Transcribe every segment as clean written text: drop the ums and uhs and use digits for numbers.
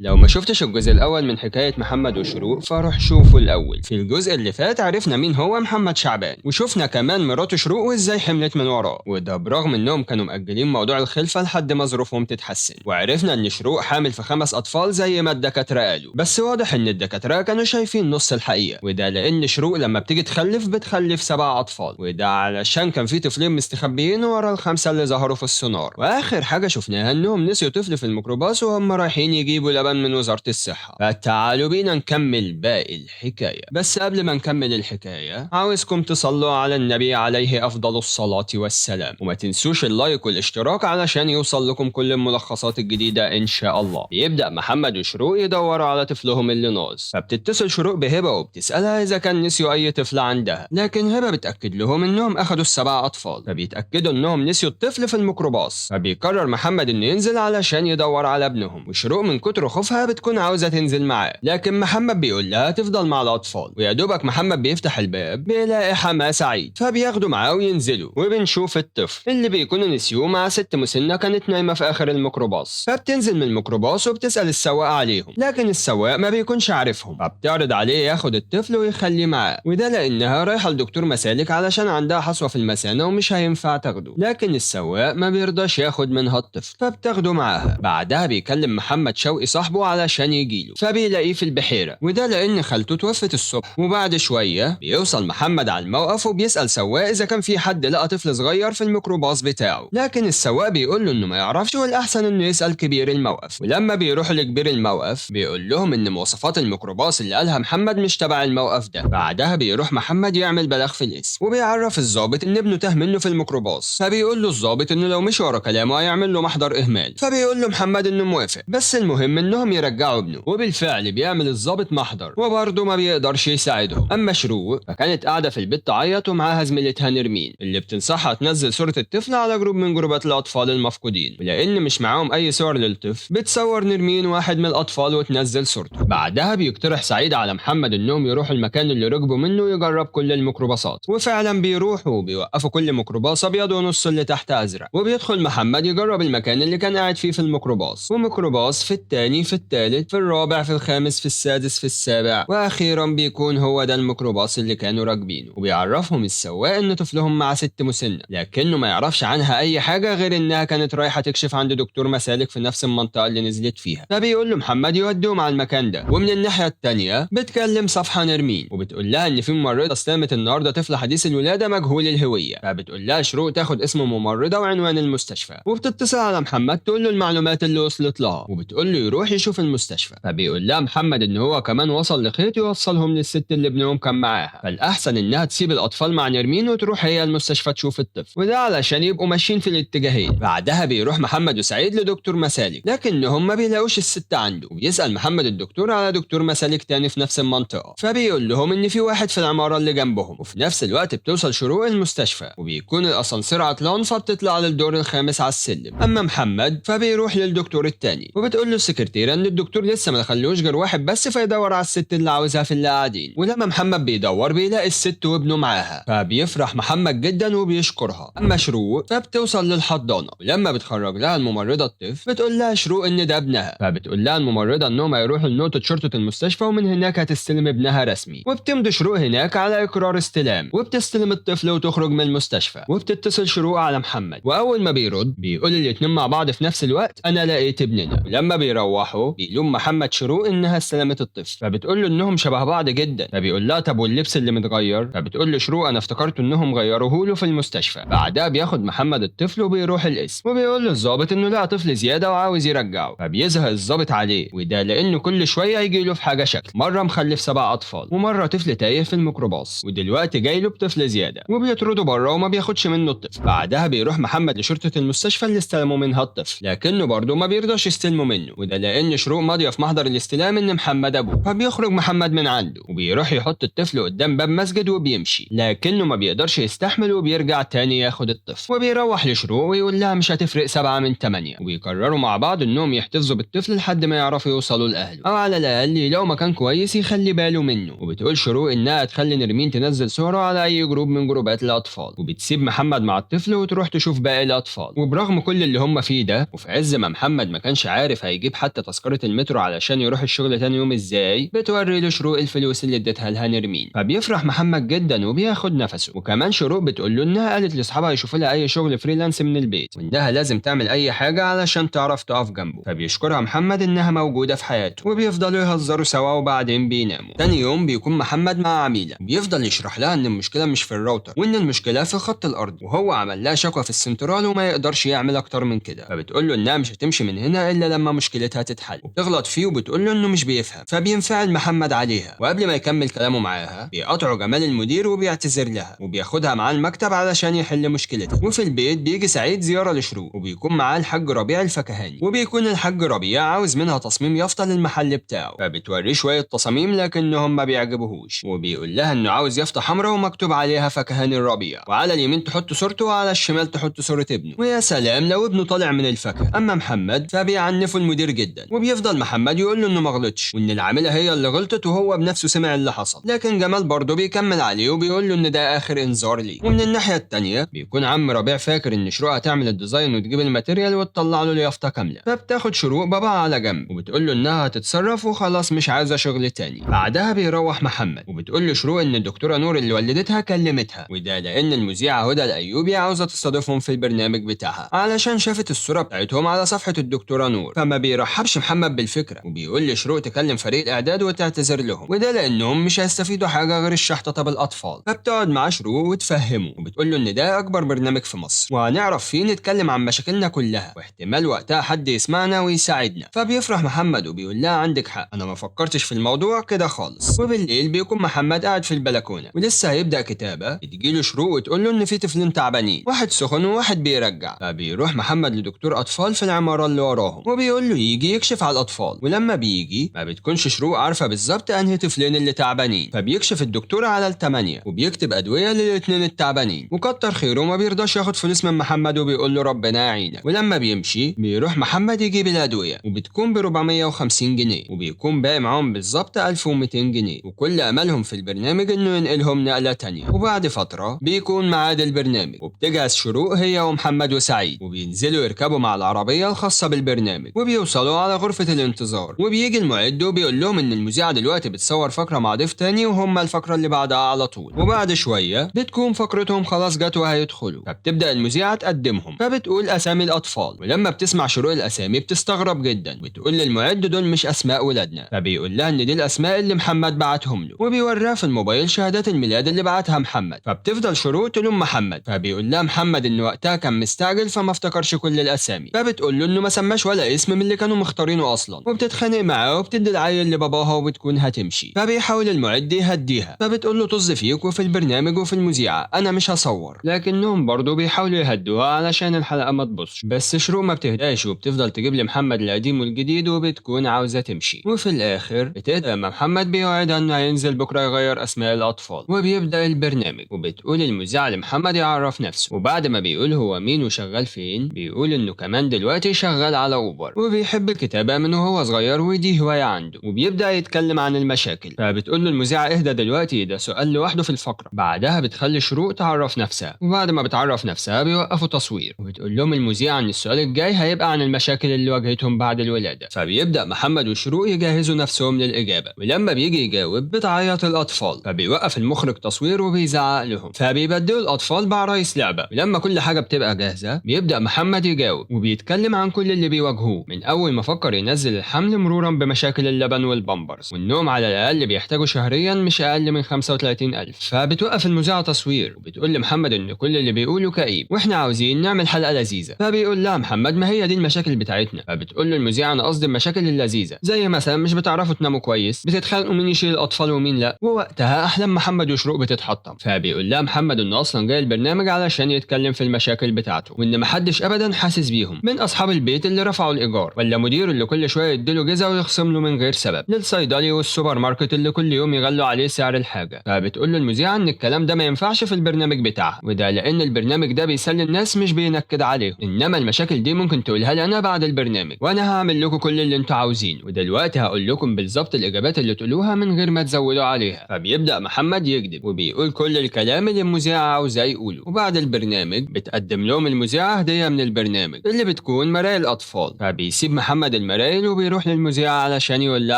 لو ما شفتش الجزء الأول من حكاية محمد وشروق فروح شوفه الأول. في الجزء اللي فات عرفنا مين هو محمد شعبان، وشفنا كمان مراته شروق وإزاي حملت من وراه، وده برغم إنهم كانوا مأجلين موضوع الخلفة لحد ما ظروفهم تتحسن. وعرفنا إن شروق حامل في 5 أطفال زي ما الدكاترة قالوا، بس واضح إن الدكاترة كانوا شايفين نص الحقيقة، وده لأن شروق لما بتيجي تخلف بتخلف 7 أطفال، وده علشان كان في طفلين مستخبيين ورا ال5 اللي ظهروا في السونار. وآخر حاجة شفناها إنهم نسيوا طفل في الميكروباص وهم رايحين يجيبوا لبن من وزارة الصحة. فتعالوا بينا نكمل باقي الحكاية. بس قبل ما نكمل الحكاية عاوزكم تصلوا على النبي عليه أفضل الصلاة والسلام، وما تنسوش ال like والاشتراك علشان يوصل لكم كل الملخصات الجديدة إن شاء الله. بيبدأ محمد وشروق يدوروا على طفلهم اللي ناقص، فبتتصل شروق بهبة وبتسألها إذا كان نسيوا أي طفل عندها، لكن هبة بتأكد لهم إنهم أخدوا ال7 أطفال، فبيتأكدوا إنهم نسيوا الطفل في الميكروباص. فبيقرر محمد إنه ينزل علشان يدور على ابنهم، وشروق من كتر خوفها بتكون عاوزة تنزل معاه، لكن محمد بيقول لها تفضل مع الأطفال. ويا دوبك محمد بيفتح الباب بيلاقي حماه سعيد، فبياخدوا معاه وينزلوا، وبنشوف الطفل اللي بيكونوا نسيوه مع ست مسنة كانت نايمة في آخر الميكروباص. فبتنزل من الميكروباص وبتسأل السواق عليهم، لكن السواق ما بيكونش عارفهم، فبتعرض عليه ياخد الطفل ويخليه معاه، وده لأنها رايحة لدكتور مسالك علشان عندها حصوة في المثانة ومش هينفع تاخده، لكن السواق ما بيرضاش ياخد منها الطفل فبتاخده معاها. بعدها بيكلم محمد شوقي صاحبه علشان يجيله، فبيلاقيه في البحيرة، وده لأن خالته توفت الصبح. وبعد شوية بيوصل محمد على الموقف وبيسأل سواق إذا كان في حد لقى طفل صغير في الميكروباص بتاعه، لكن السواق بيقول له إنه ما يعرفش والأحسن إنه يسأل كبير الموقف. ولما بيروحوا لكبير الموقف بيقول لهم إن مواصفات الميكروباص اللي قالها محمد مش تبع الموقف ده. بعدها بيروح محمد يعمل بلاغ في القسم، وبيعرف الضابط إن ابنه تاه منه في الميكروباص، فبيقول له الضابط إنه لو مشي ورا كلامه هيعمل له محضر إهمال، فبيقول له محمد إنه موافق، بس المهم إنهم يرجعوا ابنه. وبالفعل بيعمل الضابط محضر، وبرضه ما بيقدرش يساعدهم. أما شروق فكانت قاعدة في البيت تعيط ومعاها زميلتها نرمين اللي بتنصحها تنزل صورة الطفل على group من جروبات الأطفال المفقودين، ولأن مش معاهم أي صور للطفل بتصور نرمين واحد من الأطفال وتنزل صورته. بعدها بيقترح سعيد على محمد إنهم يروحوا المكان اللي ركبوا منه ويجرب كل الميكروباصات، وفعلا بيروحوا وبيوقفوا كل ميكروباص أبيض ونص اللي تحت أزرق، وبيدخل محمد يجرب المكان اللي كان قاعد فيه في الميكروباص، وميكروباص في الثاني في الثالث في الرابع في الخامس في السادس في السابع، واخيرا بيكون هو ده الميكروباص اللي كانوا راكبينه. وبيعرفهم السواق ان طفلهم مع ست مسنة، لكنه ما يعرفش عنها اي حاجة غير انها كانت رايحة تكشف عند دكتور مسالك في نفس المنطقة اللي نزلت فيها، فبيقول له محمد يوديهم على المكان ده. ومن الناحية الثانية بتكلم صفحة نرمين وبتقول لها ان في ممرضة استلمت النهارده طفل حديث الولادة مجهول الهوية، فبتقول لها شروق تاخد اسم الممرضة وعنوان المستشفى، وبتتصل على محمد تقول له المعلومات اللي وصلت لها، وبتقول له يروح يشوف المستشفى. فبيقول لها محمد ان هو كمان وصل لخيط يوصلهم للست اللي ابنهم كان معاها، فالاحسن انها تسيب الاطفال مع نرمين وتروح هي المستشفى تشوف الطفل، وده علشان يبقوا ماشيين في الاتجاهين. بعدها بيروح محمد وسعيد لدكتور مسالك، لكنهم ما بيلاقوش الست عنده، وبيسأل محمد الدكتور على دكتور مسالك تاني في نفس المنطقة، فبيقول لهم ان في واحد في العمارة اللي جنبهم. وفي نفس الوقت بتوصل شروق المستشفى، وبيكون الاسانسير عطلان فبتطلع للدور الخامس على السلم. اما محمد فبيروح للدكتور التاني، وبتقول له السكرتيرة ان الدكتور لسه ما دخلوش غير واحد بس، فيدور على الست اللي عاوزها في اللي قاعدين. ولما محمد بيدور بيلاقي الست وابنه معاها، فبيفرح محمد جدا وبيشكرها. اما شروق فبتوصل للحضانة، ولما بتخرج لها الممرضة الطفل بتقول لها شروق ان ده ابنها، فبتقول لها الممرضة انهم هيروحوا لنقطة شرطة المستشفى ومن هناك هتستلم ابنها رسمي. وبتمضي شروق هناك على اقرار استلام، وبتستلم الطفل وتخرج من المستشفى. وبتتصل شروق على محمد، واول ما بيرد بيقول الاتنين مع بعض في نفس الوقت انا لقيت ابننا. ولما بيروحوا بيلوم محمد شروق انها استلمت الطفل، فبتقول له انهم شبه بعض جدا، فبيقول لها طب واللبس اللي متغير؟ فبتقول له شروق انا افتكرت انهم غيروه له في المستشفى. بعدها بياخد محمد الطفل وبيروح القسم، وبيقول للظابط انه لقى طفل زيادة وعاوز يرجعه، فبيزهق الظابط عليه، وده لانه كل شوية يجي له في حاجة شكل، مرة مخلف 7 اطفال، ومرة طفل تايه في الميكروباص، ودلوقتي جاي له بطفل زيادة، وبيطرده بره وما بياخدش منه الطفل. بعدها بيروح محمد لشرطه المستشفى اللي استلموا منها الطفل، لكنه برضه ما بيرضاش يستلمه منه، وده لان شروق ماضيه في محضر الاستلام ان محمد ابوه. فبيخرج محمد من عنده وبيروح يحط الطفل قدام باب مسجد وبيمشي، لكنه ما بيقدرش يستحمل وبيرجع تاني ياخد الطفل، وبيروح لشروق ويقول لها مش هتفرق 7 من 8، وبيقرروا مع بعض انهم يحتفظوا بالطفل لحد ما يعرفوا يوصلوا لاهله، او على الاقل يلاقوا مكان كويس يخلي باله منه. وبتقول شروق انها تخلي نرمين تنزل صوره على اي group من جروبات الاطفال، وبتسيب محمد مع الطفل وتروح تشوف باقي الاطفال. وبرغم كل اللي هم فيه ده، وفي عز ما محمد ما كانش عارف هيجيب حتى تذكره المترو علشان يروح الشغل تاني يوم ازاي، بتوري له شروق الفلوس اللي اديتها لها نرمين. فبيفرح محمد جدا وبياخد نفسه. وكمان شروق بتقول له انها قالت لاصحابها يشوفوا لها اي شغل freelance من البيت، وانها لازم تعمل اي حاجة علشان تعرف تقف جنبه. فبيشكرها محمد انها موجودة في حياته، وبيفضلوا يهزروا سوا وبعدين بيناموا. تاني يوم بيكون محمد مع عميله، بيفضل يشرح لها ان المشكلة مش في الراوتر وان المشكلة في خط الارض، وهو عمل لها شكوى في السنترال وما يقدرش يعمل اكتر من كده. فبتقول له انها مش هتمشي من هنا الا لما مشكلتها تتحل، وبتغلط فيه وبتقول له انه مش بيفهم. فبينفعل محمد عليها، وقبل ما يكمل كلامه معاها بيقاطعه جمال المدير وبيعتذر لها وبياخدها معاه المكتب علشان يحل مشكلتها. وفي البيت بيجي سعيد زيارة لشروق، وبيكون معاه الحاج ربيع الفكهاني، وبيكون الحاج ربيع عاوز منها تصميم يافطة للمحل بتاعه. فبتوريه شوية تصاميم لكنهم ما بيعجبوهوش، وبيقول لها انه عاوز يافطة حمراء ومكتوب عليها فكهاني الربيع، وعلى اليمين تحط صورته وعلى الشمال تحط صوره ابنه، ويا سلام لو ابنه طالع من الفاكهة. اما محمد فبيعنفه المدير جدا، وبيفضل محمد يقول له انه ما غلطش وان العاملة هي اللي غلطت وهو بنفسه سمع اللي حصل، لكن جمال برضه بيكمل عليه وبيقول له ان ده اخر انذار ليه. ومن الناحية الثانية بيكون عم ربيع فاكر ان شروق هتعمل ال design وتجيب ال material وتطلع له اليافطه كاملة. فبتاخد شروق باباها على جنب وبتقول له انها هتتصرف وخلاص مش عايزه شغل تاني. بعدها بيروح محمد وبتقول له شروق ان الدكتورة نور اللي ولدتها كلمتها، وده لان المذيعه هدى الايوبي عاوزه تستضيفهم في البرنامج بتاعها علشان شافت الصورة بتاعتهم على صفحة الدكتورة نور. فما بيرحبش محمد بالفكرة وبيقول لشروق تكلم فريق الاعداد وتعتذر لهم، وده لانهم مش هيستفيدوا حاجة غير الشحطه بالاطفال. فبتقعد مع شروق وتفهمه وبتقول له ان ده اكبر برنامج في مصر وهنعرف فيه نتكلم عن مشاكلنا كلها، واحتمال وقتها حد يسمعنا ويساعدنا. فبيفرح محمد وبيقول لها عندك حق، انا ما فكرتش في الموضوع كده خالص. وبالليل بيكون محمد قاعد في البلكونه ولسه هيبدا كتابه، بتجيله شروق وتقول له ان في طفلين تعبانين، واحد سخن وواحد بيرجع. فبيروح محمد لدكتور اطفال في العمارة اللي وراهم وبيقول له يجي يكشف على الاطفال، ولما بيجي ما بتكونش شروق عارفه بالظبط انهي طفلين اللي تعبانين. فبيكشف الدكتور على الثمانية وبيكتب ادوية للاثنين التعبانين، وكتر خيره ما بيرضاش ياخد فلوس من محمد وبيقول له ربنا يعينك. ولما بيمشي بيروح محمد يجيب الادوية وبتكون ب 450 جنيه، وبيكون باقي معاهم بالظبط 1200 جنيه، وكل املهم في البرنامج انه ينقلهم نقله تانية. وبعد فترة بيكون ميعاد البرنامج، وبتجهز شروق هي ومحمد وسعيد وبينزلوا يركبوا مع العربية الخاصة بالبرنامج، وبيوصلوا على غرفة الانتظار. وبيجي المعد وبيقول لهم ان المذيعه دلوقتي بتصور فقره مع ضيف تاني وهم الفقرة اللي بعدها على طول. وبعد شوية بتكون فقرتهم خلاص جت وهيدخلوا، فبتبدا المذيعه تقدمهم، فبتقول اسامي الاطفال، ولما بتسمع شروق الاسامي بتستغرب جدا وتقول للمعد دول مش اسماء ولادنا. فبيقول لها ان دي الاسماء اللي محمد بعتهم له، وبيوريها في الموبايل شهادات الميلاد اللي بعتها محمد. فبتفضل شروق تلوم محمد، فبيقول لها محمد ان وقتها كان مستعجل فما افتكرش كل الاسامي، فبتقول له انه ما سماش ولا اسم من اللي كانوا مختارينه اصلا، وبتتخانق معاه وبتدي العيل لباباها وبتكون هتمشي. فبيحاول المعد يهديها، فبتقول له طز فيك وفي البرنامج وفي المذيعه انا مش هصور، لكنهم برضه بيحاولوا يهدوها علشان الحلقة ما تبصش. بس شروق ما بتهداش وبتفضل تجيب لمحمد القديم والجديد وبتكون عاوزه تمشي. وفي الاخر بتهدى لما محمد بيوعدها انه هينزل بكره يغير اسماء الاطفال، وبيبدا البرنامج. وبتقول المذيعه لمحمد يعرف نفسه، وبعد ما بيقول هو مين وشغال فين بيقول انه كمان دلوقتي شغال على اوبر وبيحب الكتابة من وهو صغير ودي هواية عنده، وبيبدا يتكلم عن المشاكل. فبتقول له المذيعه اهدى دلوقتي، ده سؤال لوحده في الفقرة. بعدها بتخلي شروق تعرف نفسها، وبعد ما بتعرف نفسها بيوقفوا تصوير، وبتقول لهم المذيعه ان السؤال الجاي هيبقى عن المشاكل اللي واجهتهم بعد الولادة. فبيبدا محمد وشروق يجهزوا نفسهم للاجابة، ولما بيجي يجاوب بتعيط الاطفال، فبيوقف المخرج تصوير وبيزعق لهم، فبيبدلوا الاطفال بعرايس لعبه. ولما كل حاجة بتبقى جاهزة بيبدا محمد يجاوب وبيتكلم عن كل اللي بيواجهوه من اول ما فكر ينزل الحمل مرورا بمشاكل اللبن والبامبرز، وانهم على الاقل بيحتاجوا شهريا مش اقل من 35,000. فبتوقف المذيعه تصوير وبتقول لمحمد ان كل اللي بيقوله كئيب واحنا عاوزين نعمل حلقة لذيذة. فبيقول لها محمد ما هي دي المشاكل بتاعتنا. فبتقول له المذيعه انا قصدي المشاكل اللذيذة زي مثلا مش بتعرفوا تناموا كويس، بتتخانقوا مين يشيل الاطفال ومين لا. ووقتها احلام محمد وشروق بتتحطم. فبيقول لها محمد انه اصلا جاي البرنامج علشان يتكلم في المشاكل بتاعته وان محدش ابدا حاسس بيهم، من اصحاب البيت اللي رفعوا الايجار، ولا مديره اللي كل شوية يديله جزء ويخصم له من غير سبب، للصيدلي والسوبر ماركت اللي كل يوم يغلوا عليه سعر الحاجة. فبتقول له المذيعه ان الكلام ده ما ينفعش في البرنامج بتاعها، وده لان البرنامج ده بيسلي الناس مش بينكد عليهم، انما المشاكل دي ممكن تقولها لي انا بعد البرنامج وانا هعمل لكم كل اللي انتوا عاوزينه، ودلوقتي هقول لكم بالظبط الاجابات اللي تقولوها من غير ما تزودوا عليها. فبيبدا محمد يكذب وبيقول كل الكلام اللي المذيعه عاوزاه يقوله. وبعد البرنامج بتقدم لهم المذيعه هديه من البرنامج اللي بتكون مرايا الاطفال. فبيسيب محمد المرايل وبيروح للمذيعة علشان يقول لها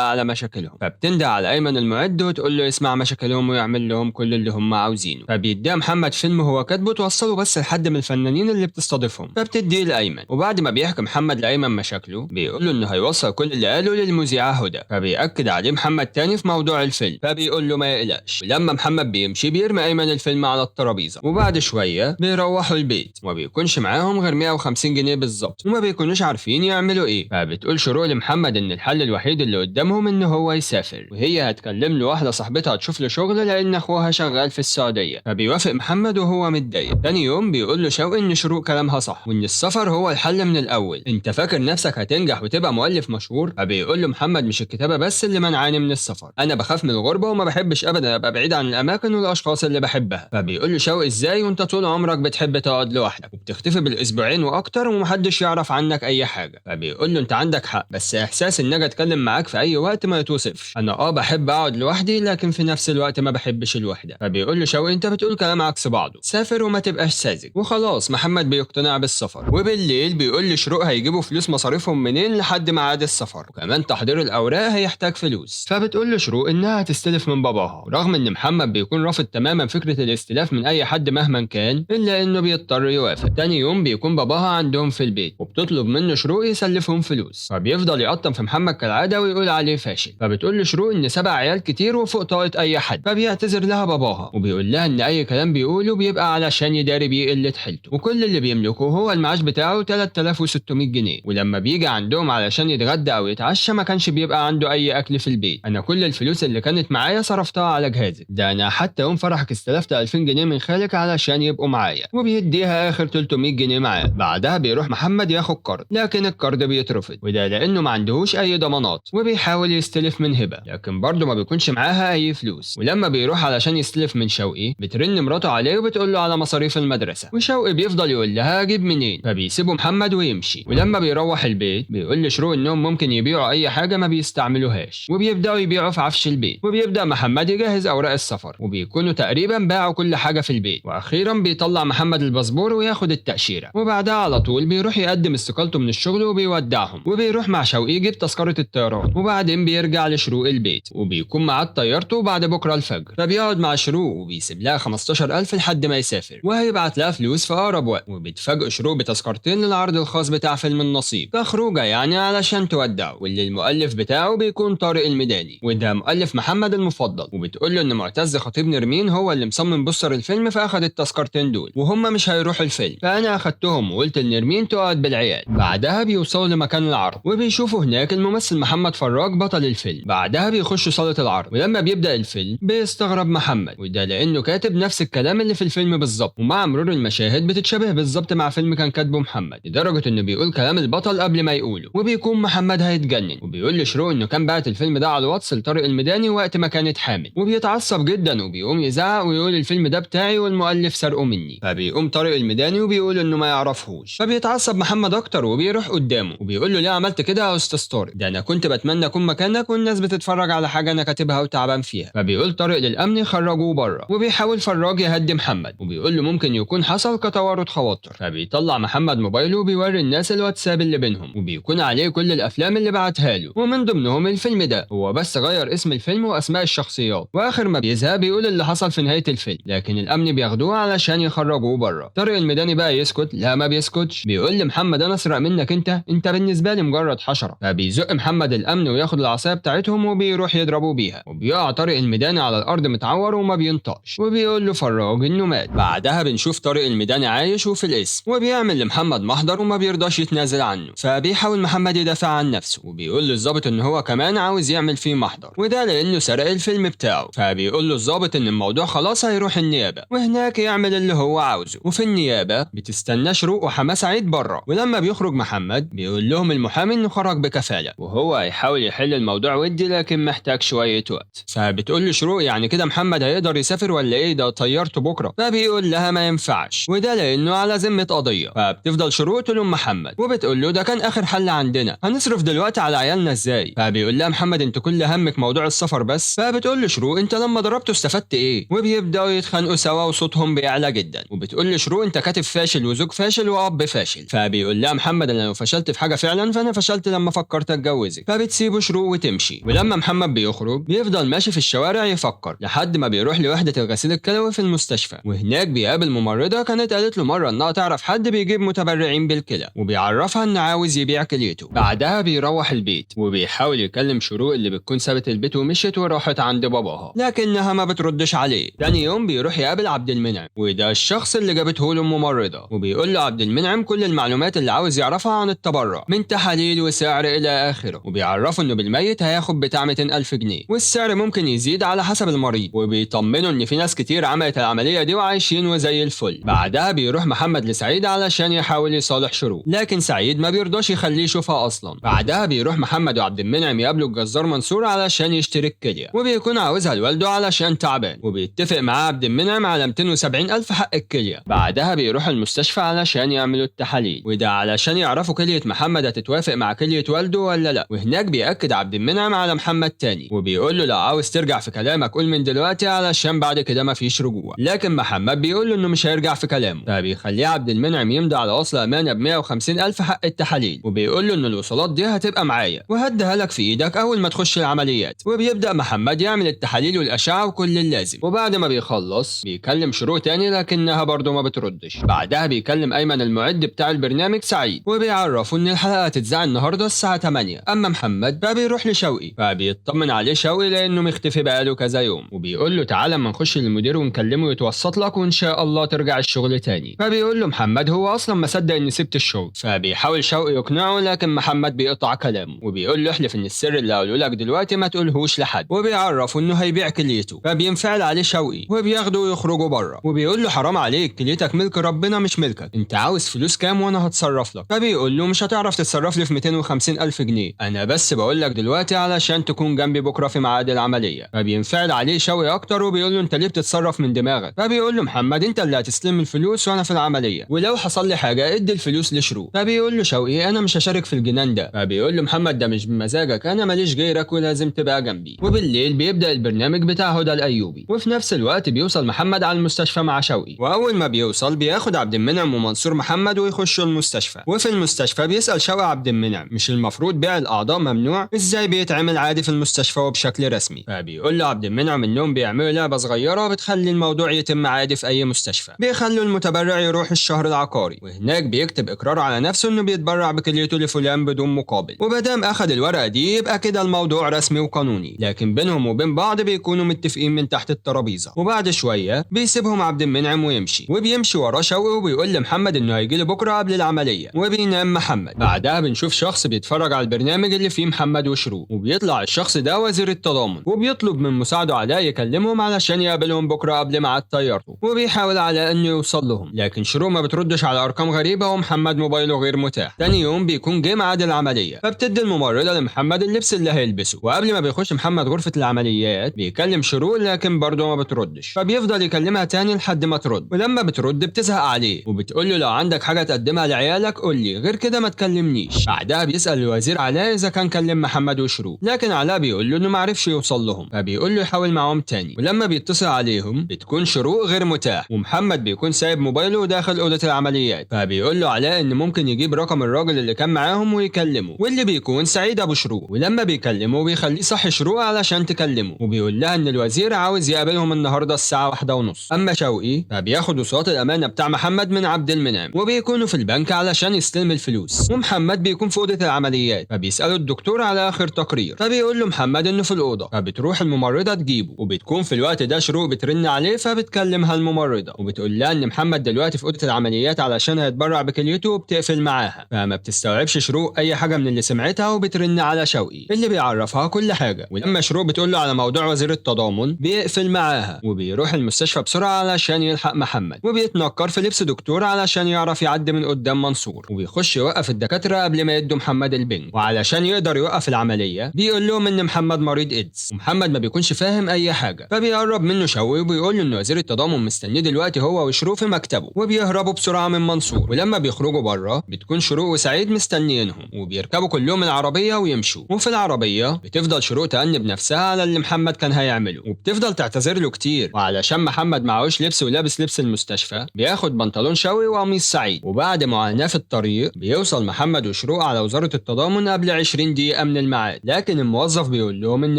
على مشاكلهم، فبتنده على ايمن المعد وتقول له يسمع مشاكلهم ويعمل لهم كل اللي هم عاوزينه. فبيديها محمد فيلم هو كاتبه توصله بس لحد من الفنانين اللي بتستضيفهم، فبتديه لايمن. وبعد ما بيحكي محمد لايمن مشاكله بيقول له انه هيوصل كل اللي قاله للمذيعة هدى، فبيأكد عليه محمد تاني في موضوع الفيلم، فبيقول له ما يقلقش. ولما محمد بيمشي بيرمي ايمن الفيلم على الترابيزة، وبعد شوية بيروحوا البيت وما بيكونش معاهم غير 150 جنيه بالظبط، وما بيكونوش عارفين يعملوا ايه. فبتقول شروق لمحمد ان الحل الوحيد اللي قدامهم ان هو يسافر، وهي هتكلم له واحدة صاحبتها تشوف له شغل لان اخوها شغال في السعودية، فبيوافق محمد وهو متضايق. تاني يوم بيقول له شوقي ان شروق كلامها صح وان السفر هو الحل من الاول، انت فاكر نفسك هتنجح وتبقى مؤلف مشهور؟ فبيقول له محمد مش الكتابة بس اللي منعاني من السفر، انا بخاف من الغربة وما بحبش ابدا ابقى بعيد عن الاماكن والاشخاص اللي بحبها. فبيقول له شوقي ازاي وانت طول عمرك بتحب تقعد لوحدك وبتختفي بالاسبوعين واكتر ومحدش يعرف عنك اي حاجة؟ فبيقول له انت عندك حق، بس احساس ان اجي اتكلم معاك في اي وقت ما يتوصفش، انا بحب اقعد لوحدي لكن في نفس الوقت ما بحبش الوحدة. فبيقول له شوقي انت بتقول كلام عكس بعضه، سافر وما تبقاش ساذج. وخلاص محمد بيقتنع بالسفر. وبالليل بيقول لشروق هيجيبوا فلوس مصاريفهم منين لحد ميعاد السفر، وكمان تحضير الاوراق هيحتاج فلوس. فبتقول لشروق انها هتستلف من باباها، رغم ان محمد بيكون رافض تماما فكرة الاستلاف من اي حد مهما كان، الا انه بيضطر يوافق. تاني يوم بيكون باباها عندهم في البيت، وبتطلب منه شروق يسلفهم فلوس، فبيفضل يقطم في محمد كالعادة ويقول عليه فاشل. فبتقول لشروق ان 7 عيال كتير وفوق طاقة اي حد، فبيعتذر لها باباها وبيقول لها ان اي كلام بيقوله بيبقى علشان يداري بيه قلة حيلته، وكل اللي بيملكه هو المعاش بتاعه 3600 جنيه، ولما بيجي عندهم علشان يتغدى او يتعشى ما كانش بيبقى عنده اي اكل في البيت. انا كل الفلوس اللي كانت معايا صرفتها على جهازك، ده انا حتى يوم فرحك استلفت 2000 جنيه من خالك علشان يبقوا معايا، وبيديها اخر 300 جنيه معاه. بعدها بيروح محمد ياخد قرض، لكن القرض بيترفض، وده لانه ما عندهوش اي ضمانات، وبيحاول يستلف من هبه لكن برضه ما بيكونش معاها اي فلوس. ولما بيروح علشان يستلف من شوقي بترن مراته عليه وبتقول له على مصاريف المدرسة، وشوقي بيفضل يقول لها اجيب منين، فبيسيبه محمد ويمشي. ولما بيروح البيت بيقول لشروق انهم ممكن يبيعوا اي حاجة ما بيستعملوهاش، وبيبداوا يبيعوا في عفش البيت، وبيبدا محمد يجهز اوراق السفر، وبيكونوا تقريبا باعوا كل حاجة في البيت. واخيرا بيطلع محمد الباسبور وياخد التاشيره، وبعدها على طول بيروح يقدم استقالته من الشغل وبيودعهم، وبيروح مع شوقي يجيب تذكره الطيران، وبعدين بيرجع لشروق البيت وبيكون معاه طيارته بعد بكره الفجر. فبيقعد مع شروق وبيسيب لها 15000 لحد ما يسافر، وهيبعت لها فلوس في اقرب وقت. وبيتفاجئ شروق بتذكرتين للعرض الخاص بتاع فيلم النصيب كخروجه يعني علشان تودعه، واللي المؤلف بتاعه بيكون طارق الميداني، وده مؤلف محمد المفضل. وبتقول له ان معتز خطيب نرمين هو اللي مصمم بوستر الفيلم فاخد التذكرتين دول، وهم مش هيروحوا الفيلم، فانا اخدتهم وقلت لنرمين تقعد بالعيال. بعدها بيوصلوا لمكان العرض وبيشوفوا هناك الممثل محمد فراج بطل الفيلم. بعدها بيخشوا صالة العرض، ولما بيبدأ الفيلم بيستغرب محمد، وده لانه كاتب نفس الكلام اللي في الفيلم بالظبط، ومع مرور المشاهد بتتشابه بالظبط مع فيلم كان كاتبه محمد، لدرجة انه بيقول كلام البطل قبل ما يقوله، وبيكون محمد هيتجنن. وبيقول لشروق انه كان بعت الفيلم ده على الواتس لطارق الميداني وقت ما كانت حامل، وبيتعصب جدا وبيقوم يزعق ويقول الفيلم ده بتاعي والمؤلف سرقه مني. فبيقوم طارق الميداني وبيقول انه ما يعرفهوش، فبيتعصب محمد اكتر وبيروح قدامه وبيقول له ليه عملت كده يا استاذ طارق، ده انا كنت بتمنى اكون مكانك والناس بتتفرج على حاجة انا كاتبها وتعبان فيها. فبيقول طارق للامن يخرجوه بره، وبيحاول فراج يهدي محمد وبيقول له ممكن يكون حصل كتوارد خواطر. فبيطلع محمد موبايله وبيوري الناس الواتساب اللي بينهم، وبيكون عليه كل الافلام اللي بعتها له، ومن ضمنهم الفيلم ده، هو بس غير اسم الفيلم واسماء الشخصيات. واخر ما بيزهق بيقول اللي حصل في نهاية الفيلم، لكن الامن بياخدوه علشان يخرجوه بره. طارق الميداني بقى يسكت؟ لا ما بيسكتش، بيقول لمحمد انا اسرق منك انت بالنسبة لي مجرد حشرة. فبيزق محمد الامن وياخد العصاية بتاعتهم وبيروح يضربوا بيها، وبيقع طارق الميداني على الارض متعور وما بينطقش، وبيقول له فراج انه مات. بعدها بنشوف طارق الميداني عايش وفي القسم، وبيعمل لمحمد محضر وما بيرضاش يتنازل عنه. فبيحاول محمد يدافع عن نفسه وبيقول للظابط ان هو كمان عاوز يعمل فيه محضر، وده لانه سرق الفيلم بتاعه. فبيقول له الظابط ان الموضوع خلاص هيروح النيابة وهناك يعمل اللي هو عاوزه. وفي النيابة بتستنى شروق وحماه سعيد بره، ولما بيخرج محمد بيقول لهم المحامي انه خرج بكفاله وهو هيحاول يحل الموضوع ودي لكن محتاج شوية وقت. فبتقول له شروق يعني كده محمد هيقدر يسافر ولا ايه، ده طيارته بكره. فبيقول لها ما ينفعش، وده لانه على ذمه قضية. فبتفضل شروق تلوم محمد وبتقول له ده كان اخر حل عندنا، هنصرف دلوقتي على عيالنا ازاي؟ فبيقول لها محمد انت كل همك موضوع السفر بس. فبتقول له شروق انت لما ضربته استفدت ايه؟ وبيبداوا يتخانقوا سوا وصوتهم بيعلى جدا. وبتقول له شروق انت كاتب فاشل وزوج فاشل واب فاشل. فبيقول لها محمد انا لو فشلت في حاجة فعلا فانا انا فشلت لما فكرت اتجوزك. فبتسيبه شروق وتمشي. ولما محمد بيخرج بيفضل ماشي في الشوارع يفكر لحد ما بيروح لوحدة الغسيل الكلوي في المستشفى، وهناك بيقابل ممرضة كانت قالت له مرة انها تعرف حد بيجيب متبرعين بالكلى، وبيعرفها انه عاوز يبيع كليته. بعدها بيروح البيت وبيحاول يكلم شروق اللي بتكون سابت البيت ومشيت وراحت عند باباها، لكنها ما بتردش عليه. تاني يوم بيروح يقابل عبد المنعم، وده الشخص اللي جابته له الممرضة، وبيقول له عبد المنعم كل المعلومات اللي عاوز يعرفها عن التبرع من تحاليل وسعر الى اخره، وبيعرفه انه بالميت هياخد بتاع 200,000 جنيه والسعر ممكن يزيد على حسب المريض، وبيطمنه ان في ناس كتير عملت العملية دي وعايشين وزي الفل. بعدها بيروح محمد لسعيد علشان يحاول يصالح شروق، لكن سعيد ما بيرضاش يخليه يشوفها اصلا. بعدها بيروح محمد وعبد المنعم يقابلوا الجزار منصور علشان يشتري الكلية، وبيكون عاوزها لوالده علشان تعبان، وبيتفق معاه عبد المنعم على 270,000 حق الكلية. بعدها بيروح المستشفى علشان يعملوا التحاليل، وده علشان يعرفوا كلية محمد هتتوافق مع كلية والده ولا لا. وهناك بيأكد عبد المنعم على محمد تاني وبيقول له لو عاوز ترجع في كلامك قول من دلوقتي علشان بعد كده مفيش رجوع، لكن محمد بيقول له انه مش هيرجع في كلامه، فبيخليه عبد المنعم يمضي على وصل امانه ب 150,000 حق التحاليل، وبيقول له ان الوصولات دي هتبقى معايا وهديها لك في ايدك اول ما تخش العمليات. وبيبدا محمد يعمل التحاليل والاشعه وكل اللازم، وبعد ما بيخلص بيكلم شروق تاني لكنها برضه ما بتردش. بعدها بيكلم ايمن المعد بتاع البرنامج سعيد وبيعرفه ان الحلقة هتتذاع النهارده الساعة 8. اما محمد فبيروح لشوقي، فبيطمن عليه شوقي لانه مختفي بقاله كذا يوم، وبيقول له تعالى اما نخش للمدير ونكلمه يتوسط لك وان شاء الله ترجع الشغل تاني. فبيقول له محمد هو اصلا ما صدق اني سبت الشغل، فبيحاول شوقي يقنعه لكن محمد بيقطع كلامه وبيقول له احلف ان السر اللي هقوله لك دلوقتي ما تقولهوش لحد، وبيعرفه انه هيبيع كليته. فبينفعل عليه شوقي وبياخده ويخرجوا بره، وبيقول له حرام عليك كليتك ملك ربنا مش ملكك، انت عاوز فلوس كام وانا هتصرف لك. فبيقول له مش هتعرف تتصرف لي في 250,000 جنيه، انا بس بقول لك دلوقتي علشان تكون جنبي بكره في ميعاد العملية. فبينفعل عليه شوقي اكتر وبيقول له انت ليه بتتصرف من دماغك؟ فبيقول له محمد انت اللي هتستلم الفلوس وانا في العملية، ولو حصل لي حاجة ادي الفلوس لشروق. فبيقول له شوقي انا مش هشارك في الجنان ده. فبيقول له محمد ده مش بمزاجك، انا ماليش غيرك ولازم تبقى جنبي. وبالليل بيبدا البرنامج بتاع هدى الايوبي، وفي نفس الوقت بيوصل محمد على المستشفى مع شوقي، واول ما بيوصل بياخد عبد المنعم ومنصور محمد ويخشوا المستشفى. وفي المستشفى بيسال شوقي عبد المنعم مش المفروض بيع الاعضاء ممنوع؟ ازاي بيتعمل عادي في المستشفى وبشكل رسمي؟ فبيقول له عبد المنعم انهم بيعملوا لعبه صغيرة بتخلي الموضوع يتم عادي في اي مستشفى، بيخلوا المتبرع يروح الشهر العقاري، وهناك بيكتب اقرار على نفسه انه بيتبرع بكليته لفلان بدون مقابل، وبدام اخد الورقة دي يبقى كده الموضوع رسمي وقانوني، لكن بينهم وبين بعض بيكونوا متفقين من تحت الترابيزة. وبعد شوية بيسيبهم عبد المنعم ويمشي، وبيمشي وراه شوقي وبيقول لمحمد انه هيجي له بكره قبل العملية، وبينام محمد. بعدها بنشوف شخص بيتفرج على البرنامج اللي فيه محمد وشروق، وبيطلع الشخص ده وزير التضامن، وبيطلب من مساعدة علاء يكلمهم علشان يقابلهم بكره قبل ميعاد طيارته، وبيحاول علاء انه يوصل لهم، لكن شروق ما بتردش على ارقام غريبة ومحمد موبايله غير متاح. تاني يوم بيكون جه ميعاد العملية، فبتدي الممرضة لمحمد اللبس اللي هيلبسه، وقبل ما بيخش محمد غرفة العمليات بيكلم شروق لكن برضه ما بتردش، فبيفضل يكلمها تاني لحد ما ترد، ولما بترد بتزهق عليه وبتقول له لو عندك حاجة تقدمها لعيالك قول لي، غير كده ما تكلمنيش. بعدها بيسال الوزير علاء اذا كان كلم محمد وشروق، لكن علاء بيقول له انه ما عرفش يوصل لهم، فبيقول له يحاول معاهم تاني. ولما بيتصل عليهم بتكون شروق غير متاح، ومحمد بيكون سايب موبايله داخل اوضة العمليات، فبيقول له علاء ان ممكن يجيب رقم الراجل اللي كان معاهم ويكلمه، واللي بيكون سعيد ابو شروق. ولما بيكلمه بيخليه صحي شروق علشان تكلمه، وبيقول لها ان الوزير عاوز يقابلهم النهارده الساعة 1:30. اما شوقي فبياخد وصولات الامانة بتاع محمد من عبد المنعم، وبيكونوا في البنك علشان يستلم الفلوس، ومحمد بيكون في اوضة العمليات، فبيساله الدكتور على اخر تقرير، فبيقول له محمد انه في الاوضة، فبتروح الممرضة تجيبه، وبتكون في الوقت ده شروق بترن عليه، فبتكلمها الممرضة وبتقول لها ان محمد دلوقتي في اوضة العمليات علشان هيتبرع بكليته، وبتقفل معاها. فما بتستوعبش شروق اي حاجة من اللي سمعتها، وبترن على شوقي اللي بيعرفها كل حاجة. ولما شروق بتقول له على موضوع وزير التضامن بيقفل معاها، وبيروح المستشفى بسرعة علشان يلحق محمد، وبيتنكر في لبس دكتور علشان يعرف يعدي من قدام منصور، وبيخش يوقف الدكاترة قبل ما يدوا محمد البنج، وعلشان يقدر يوقف العملية بيقول لهم ان محمد مريض ايدز، ومحمد ما بيكونش فاهم اي حاجة، فبيقرب منه شوقي وبيقول له ان وزير التضامن مستنيه دلوقتي هو وشروق في مكتبه، وبيهربوا بسرعة من منصور. ولما بيخرجوا بره بتكون شروق وسعيد مستنيينهم، وبيركبوا كلهم العربية ويمشوا. وفي العربية بتفضل شروق تأنب نفسها على اللي محمد كان هيعمله، وبتفضل تعتذر له كتير، وعلشان محمد معهوش لبس ولابس لبس المستشفى بياخد بنطلون شوقي وقميص سعيد. وبعد معاناة في الطريق بيوصل محمد وشروق وشروق على وزارة التضامن قبل 20 دقيقة من الميعاد، لكن الموظف بيقول لهم ان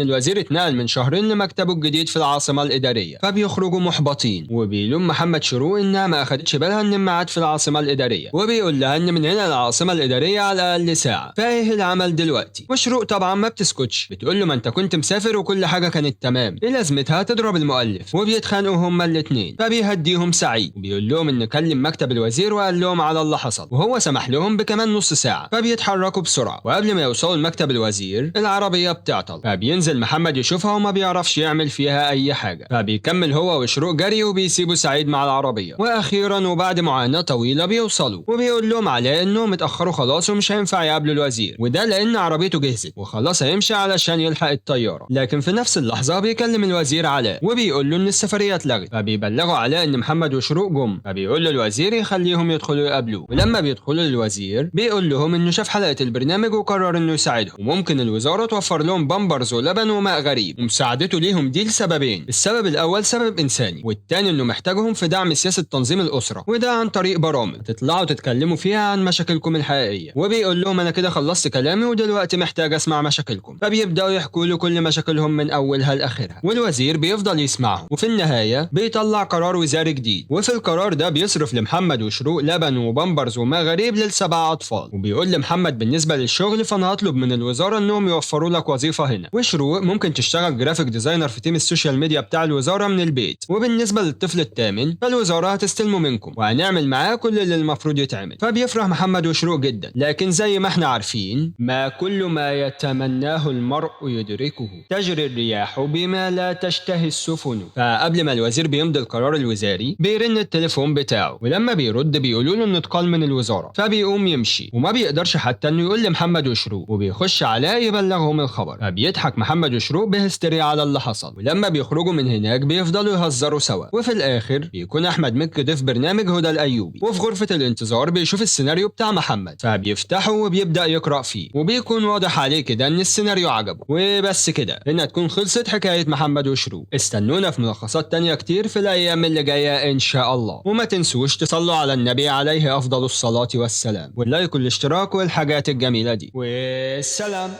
الوزير اتنقل من شهرين لمكتبه الجديد في العاصمة الإدارية، فبيخرجوا محبطين. وبيلوم محمد شروق انها ما اخدتش بالها ان الميعاد في العاصمة الإدارية، وبيقول لها ان من هنا للعاصمة الإدارية على الأقل ساعة، فايه العمل دلوقتي؟ وشروق طبعا ما بتسكتش، بتقول له ما انت كنت مسافر وكل حاجة كانت تمام، ايه لازمتها تضرب المؤلف؟ وبيتخانقوا هما الاثنين. فبيهديهم سعيد وبيقول لهم ان كلم مكتب الوزير وقال لهم على اللي حصل، وهو سمح لهم بكمان نص ساعة. فبيتحركوا بسرعة، وقبل ما يوصلوا لمكتب الوزير العربية بتعطل، فبينزل محمد يشوفها وما بيعرفش يعمل فيها أي حاجة، فبيكمل هو وشروق جري وبيسيبوا سعيد مع العربية. وأخيرا وبعد معاناة طويلة بيوصلوا، وبيقول لهم علاء انهم اتأخروا خلاص ومش هينفع يقابلوا الوزير، وده لأن عربيته جهزت وخلاص هيمشي علشان يلحق الطيارة. لكن في نفس اللحظة بيكلم الوزير علاء وبيقول له إن السفرية اتلغت، فبيبلغوا علاء إن محمد وشروق جم، فبيقول له الوزير يخليهم يدخلوا يقابلوه. ولما بيدخلوا للوزير بيقول لهم إنه شاف حلقة البرنامج وقرر إنه يساعدهم، وممكن الوزارة توفر لهم بامبرز ولبن وماء غريب. ومساعدته ليهم دي لسببين، السبب الأول سبب إنساني، والتاني إنه محتاجهم في دعم سياسة تنظيم الأسرة، وده عن طريق برامج تطلعوا تتكلموا فيها عن مشاكلكم الحقيقية. وبيقول لهم أنا كده خلصت كلامي ودلوقتي محتاج أسمع مشاكلكم، فبيبدأوا يحكوا له كل مشاكلهم من أولها لآخرها، والوزير بيفضل يسمعهم. وفي النهاية بيطلع قرار وزاري جديد، وفي القرار ده بيصرف لمحمد وشروق لبن وبامبرز وماء غريب للسبع أطفال. وبيقول لمحمد بالنسبة للشغل فأنا هطلب من الوزارة إنهم يوفروا لك وظيفة هنا، وشروق ممكن تشتغل graphic designer في team ال social media بتاع الوزارة من البيت. وبالنسبة للطفل الثامن فالوزارة هتستلمه منكم وهنعمل معاه كل اللي المفروض يتعمل. فبيفرح محمد وشروق جدا، لكن زي ما احنا عارفين ما كل ما يتمناه المرء يدركه، تجري الرياح بما لا تشتهي السفن. فقبل ما الوزير بيمضي القرار الوزاري بيرن التليفون بتاعه، ولما بيرد بيقولوا له انه اتقال من الوزارة، فبيقوم يمشي وما بيقدرش حتى انه يقول لمحمد وشروق، وبيخش علاء يبلغهم الخبر. فبيضحك محمد وشروق بهستيريا على اللي حصل، ولما بيخرجوا من هناك بيفضلوا يهزروا سوا. وفي الاخر بيكون احمد مكي ضيف برنامج هدى الايوبي، وفي غرفة الانتظار بيشوف السيناريو بتاع محمد، فبيفتحه وبيبدأ يقرأ فيه، وبيكون واضح عليه كده ان السيناريو عجبه. وبس كده هنا تكون خلصت حكاية محمد وشروق. استنونا في ملخصات تانية كتير في الايام اللي جاية ان شاء الله، وما تنسوش تصلوا على النبي عليه افضل الصلاة والسلام، وال like والاشتراك والحاجات الجميلة دي. والسلام.